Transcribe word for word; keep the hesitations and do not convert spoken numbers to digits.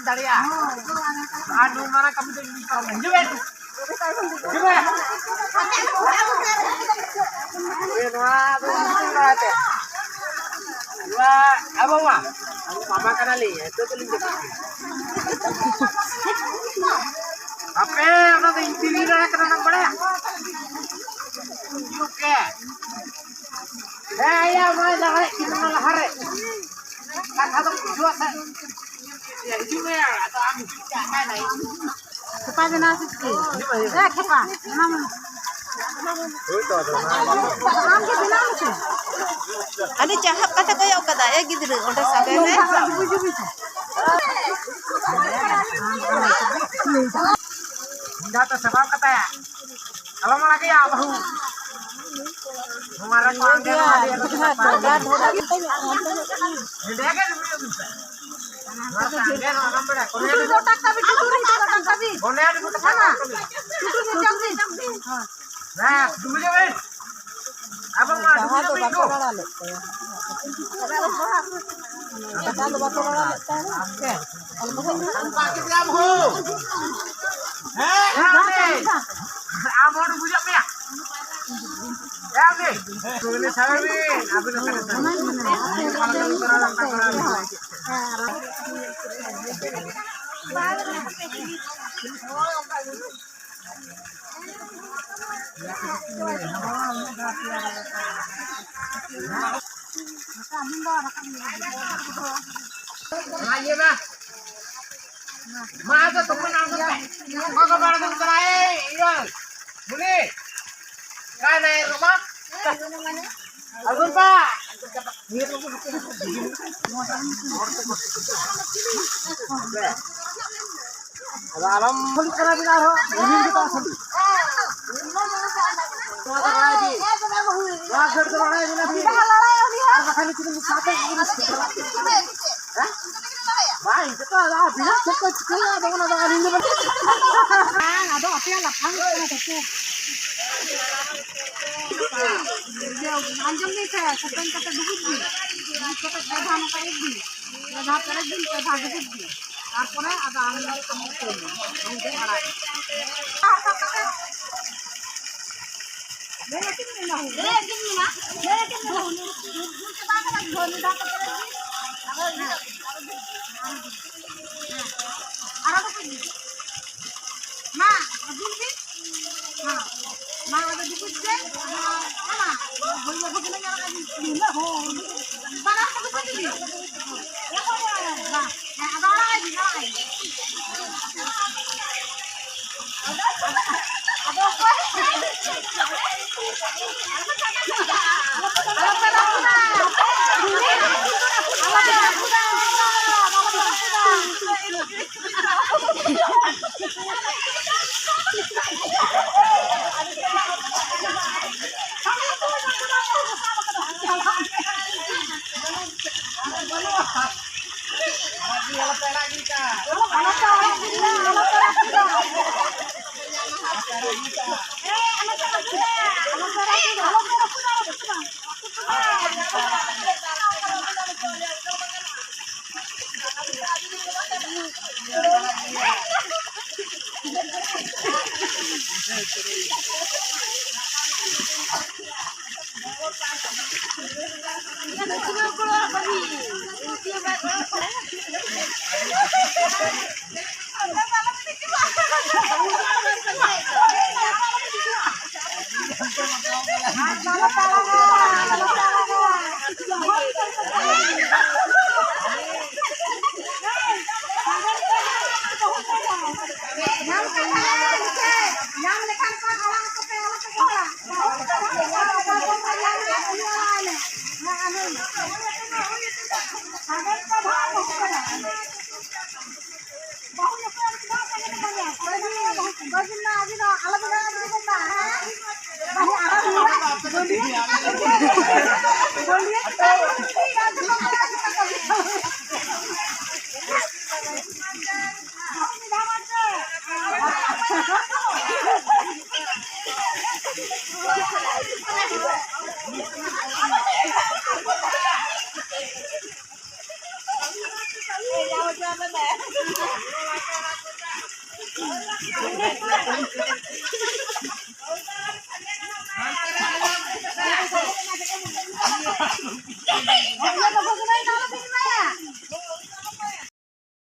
ᱫᱟᱲᱮᱭᱟᱜᱼᱟ᱾ ᱟᱨ ᱱᱩᱱ ᱢᱟᱨᱟᱝ ᱠᱟᱹᱢᱤ ᱫᱚ ᱤᱧ ᱯᱟᱨᱚᱢ ᱦᱤᱡᱩᱜ ᱢᱮ᱾ ᱦᱤᱡᱩᱜ ᱢᱮ᱾ ᱱᱚᱣᱟ ᱫᱚ ᱤᱧ ᱵᱟᱲᱟᱭ ᱛᱮ᱾ ᱱᱚᱣᱟ ᱟᱵᱚ ᱢᱟ, ᱟᱵᱚ ᱢᱟᱢᱟ ᱠᱟᱱᱟᱞᱤᱧ, ᱱᱤᱛᱚᱜ ᱫᱚᱞᱤᱧ ᱡᱟᱹᱯᱤᱫ ᱜᱮᱭᱟ᱾ ᱟᱯᱮ ᱚᱱᱟ ᱫᱚ ᱤᱧ ᱛᱤᱨᱤᱧ ᱨᱚᱲ ᱠᱟᱱᱟ, ᱵᱟᱢ ᱵᱟᱲᱟᱭᱟ? ᱦᱮᱸ, ᱭᱟ, ᱢᱟ ᱡᱟᱶᱟᱭ ᱠᱤᱱ ᱚᱱᱟ ᱞᱟᱦᱟᱨᱮ᱾ ᱠᱟᱛᱷᱟ ᱫᱚ ᱵᱩᱡᱷᱟᱹᱣ ᱥᱮ᱾ ᱦᱤᱡᱩᱜ ᱢᱮ, ᱟᱫᱚ ᱟᱢ ᱦᱤᱡᱩᱜ ᱢᱮ, ᱟᱠᱟᱭ ᱱᱟᱭ? ᱠᱷᱮᱯᱟ ᱵᱮᱱᱟᱣ ᱥᱮ ᱪᱮᱫ? ᱦᱤᱡᱩᱜ ᱢᱮ, ᱦᱤᱡᱩᱜ ᱢᱮ᱾ ᱮ, ᱠᱷᱮᱯᱟ, ᱚᱱᱟ ᱢᱟ᱾ ᱦᱳᱭ ᱛᱚ, ᱟᱫᱚ ᱚᱱᱟ ᱟᱢ ᱜᱮ ᱵᱮᱱᱟᱣ ᱢᱮᱥᱮ᱾ ᱟᱹᱰᱤ ᱪᱟᱦᱟᱵ ᱠᱟᱛᱮ ᱠᱚᱭᱚᱜ ᱠᱟᱫᱟ, ᱮ ᱜᱤᱫᱽᱨᱟᱹ, ᱚᱸᱰᱮ ᱥᱟᱵᱮ ᱢᱮ᱾ ᱢᱤᱫ ᱫᱷᱟᱣ ᱛᱮ ᱥᱟᱵᱟᱣ ᱠᱟᱛᱮ ᱟᱞᱚᱢ ᱟᱲᱟᱜᱮᱭᱟ, ᱵᱟᱹᱦᱩ᱾ ᱱᱚᱣᱟ ᱨᱮ ᱠᱚ ᱟᱸᱜᱮ ᱱᱚᱣᱟ ᱫᱤᱭᱮ ᱨᱮ ᱠᱚ ᱥᱟᱵᱟ᱾ ᱱᱚᱰᱮ ᱜᱮ ᱫᱩᱲᱩᱵ ᱢᱮ᱾ ᱱᱚᱣᱟ ᱨᱮ ᱟᱸᱜᱮ ᱱᱚᱣᱟ ᱨᱮ ᱵᱟᱲᱟ᱾ ᱠᱚᱱᱮ ᱟᱹᱰᱤ ᱢᱚᱴᱟ ᱠᱟᱹᱢᱤ, ᱪᱩᱴᱩ ᱨᱮ ᱢᱚᱴᱟ ᱠᱟᱹᱢᱤ᱾ ᱠᱚᱱᱮ ᱟᱹᱰᱤ ᱢᱚᱴᱟ ᱠᱟᱹᱢᱤ᱾ ᱪᱩᱴᱩ ᱨᱮ ᱪᱟᱹᱢᱪᱤ᱾ ᱦᱮᱸ, ᱫᱩᱲᱩᱵ ᱢᱮ᱾ ᱟᱵᱚ ᱢᱟ ᱡᱟᱦᱟᱸ ᱫᱚ ᱫᱩᱲᱩᱵ ᱢᱮ ᱵᱟᱠᱚ ᱠᱚ᱾ ᱨᱟᱲᱟ ᱞᱮᱫ ᱛᱟᱭᱟ᱾ ᱡᱟᱦᱟᱸ ᱫᱚ ᱵᱟᱠᱚ ᱨᱟᱲᱟ ᱞᱮᱫ ᱛᱟᱭᱟ᱾ ᱦᱮᱸ, ᱦᱮᱸ, ᱦᱮᱸ᱾ ᱟᱢ ᱦᱚᱲ ᱵᱩᱡᱷᱟᱹᱜ ᱢᱮᱭᱟ᱾ ᱦᱮᱸ, ᱩᱱᱤ᱾ ᱩᱱᱤ ᱥᱟᱵᱮ ᱵᱤᱱ᱾ ᱟᱹᱵᱤᱱ ᱚᱠᱟᱨᱮ ᱥᱟᱵᱮ? ᱢᱟ ᱤᱭᱟᱹ ᱢᱮ᱾ ᱢᱟ ᱟᱫᱚ ᱛᱚᱠᱷᱚᱱ ᱟᱢ ᱫᱚ ᱜᱚᱜᱚ ᱵᱟᱲᱟ ᱫᱚ ᱪᱟᱞᱟᱜ, ᱮᱭ, ᱤᱭᱟᱹ, ᱢᱩᱱᱤ᱾ ᱚᱠᱟᱭ ᱱᱟᱭ ᱜᱚᱜᱚ? ᱟᱹᱜᱩᱭ ᱯᱮ᱾ ᱟᱫᱚ ᱟᱞᱚᱢ ᱵᱷᱩᱞ ᱠᱟᱱᱟ ᱵᱤᱱ ᱟᱨᱦᱚᱸ, ᱨᱤᱢᱤᱞ ᱜᱮ ᱛᱟᱣ ᱥᱟᱰᱮ᱾ ᱱᱚᱣᱟ ᱫᱚ ᱨᱚᱲᱟᱭ ᱵᱤᱱ᱾ ᱱᱚᱣᱟ ᱜᱷᱟᱹᱲ ᱫᱚ ᱨᱚᱲᱟᱭ ᱵᱤᱱ ᱟᱹᱵᱤᱱ᱾ ᱟᱨ ᱵᱟᱠᱷᱟᱱ ᱱᱩᱠᱩ ᱫᱚ ᱥᱟᱛᱮ ᱜᱮ ᱵᱤᱱ ᱥᱮᱴᱮᱨᱚᱜ ᱠᱟᱱᱟ᱾ ᱦᱮᱸ? ᱵᱟᱭ, ᱡᱚᱛᱚ ᱟᱫᱚ ᱵᱤᱱᱟᱹ ᱪᱮᱫ ᱠᱚ ᱪᱤᱠᱟᱹᱭᱟ, ᱟᱫᱚ ᱚᱱᱟ ᱫᱚ ᱟᱹᱞᱤᱧ ᱫᱚ ᱵᱟᱹᱞᱤᱧ ᱵᱟᱝ, ᱟᱫᱚ ᱟᱯᱮᱭᱟᱜ ᱞᱟᱯᱷᱟᱝ ᱠᱟᱱᱟ ᱛᱟᱯᱮ᱾ ᱤᱭᱟᱹ, ᱟᱸᱡᱚᱢ ᱵᱤᱱ ᱥᱮ, ᱥᱮᱛᱮᱧ ᱠᱟᱛᱮ ᱰᱩᱵᱩᱡ ᱵᱤᱱ᱾ ᱠᱟᱛᱮ ᱯᱮ ᱫᱷᱟᱣ ᱱᱚᱝᱠᱟ ᱮᱠ ᱫᱤᱱ, ᱯᱮ ᱫᱷᱟᱣ ᱯᱮᱨᱮᱡ ᱫᱤᱱ, ᱯᱮ ᱫᱷᱟᱣ ᱰᱩᱵᱩᱡ ᱫᱤᱱ, ᱛᱟᱨᱯᱚᱨᱮ ᱟᱫᱚ ᱟᱢ ᱟᱢ ᱩᱛᱟᱹᱨ ᱢᱮ᱾ ᱵᱟᱹᱦᱩ ᱫᱚ ᱟᱲᱟᱜ ᱢᱮ᱾ ᱞᱟᱹᱭ ᱟᱹᱠᱤᱱ ᱢᱮ, ᱵᱟᱹᱦᱩ᱾ ᱞᱟᱹᱭ ᱟᱹᱠᱤᱱ ᱢᱮ, ᱢᱟ᱾ ᱞᱟᱹᱭ ᱟᱹᱠᱤᱱ ᱢᱮ, ᱵᱟᱹᱦᱩ᱾ ᱫᱩᱞ ᱪᱟᱵᱟ ᱠᱟᱫᱟ, ᱫᱩᱞ ᱢᱤᱫ ᱫᱷᱟᱣ ᱠᱟᱛᱮ ᱯᱮᱨᱮᱡ ᱫᱤᱱ᱾ ᱟᱫᱚ ᱤᱱᱟᱹ, ᱟᱫᱚ ᱫᱩᱞ᱾ ᱦᱮᱸ᱾ ᱟᱨᱚ ᱰᱩᱵᱩᱡ ᱫᱤᱱ᱾ ᱢᱟ, ᱫᱩᱞ ᱵᱤᱱ᱾ ᱢᱟ, ᱢᱟ, ᱟᱫᱚ ᱰᱩᱵᱩᱡ ᱯᱮ᱾ ᱢᱟ, ᱢᱟ, ᱦᱳᱭ, ᱵᱟᱹᱵᱩ ᱜᱮᱞᱮ ᱧᱟᱢ ᱠᱟᱫᱟ᱾ ᱦᱳᱭ᱾ ᱵᱟᱱᱟᱨ ᱠᱚ ᱰᱩᱵᱩᱡ ᱤᱫᱤ᱾ ᱢᱟ, ᱦᱮᱸ, ᱟᱫᱚ ᱟᱲᱟᱜ ᱤᱫᱤ, ᱟᱲᱟᱜ ᱤᱫᱤ᱾ ᱟᱫᱚ ᱚᱠᱚᱭ? ᱟᱞᱚ ᱯᱮ ᱨᱟᱹᱯᱩᱫᱟ᱾ ᱟᱞᱚ ᱯᱮ ᱨᱟᱹᱯᱩᱫᱟ᱾ ᱟᱞᱚ ᱯᱮ ᱨᱟᱹᱯᱩᱫᱟ᱾ ᱧᱟᱢ ᱞᱮᱠᱷᱟᱱ ᱠᱚ ᱟᱲᱟᱜ ᱟᱠᱚ ᱯᱮ, ᱟᱞᱚ ᱯᱮ ᱜᱚᱦᱚᱲᱟ᱾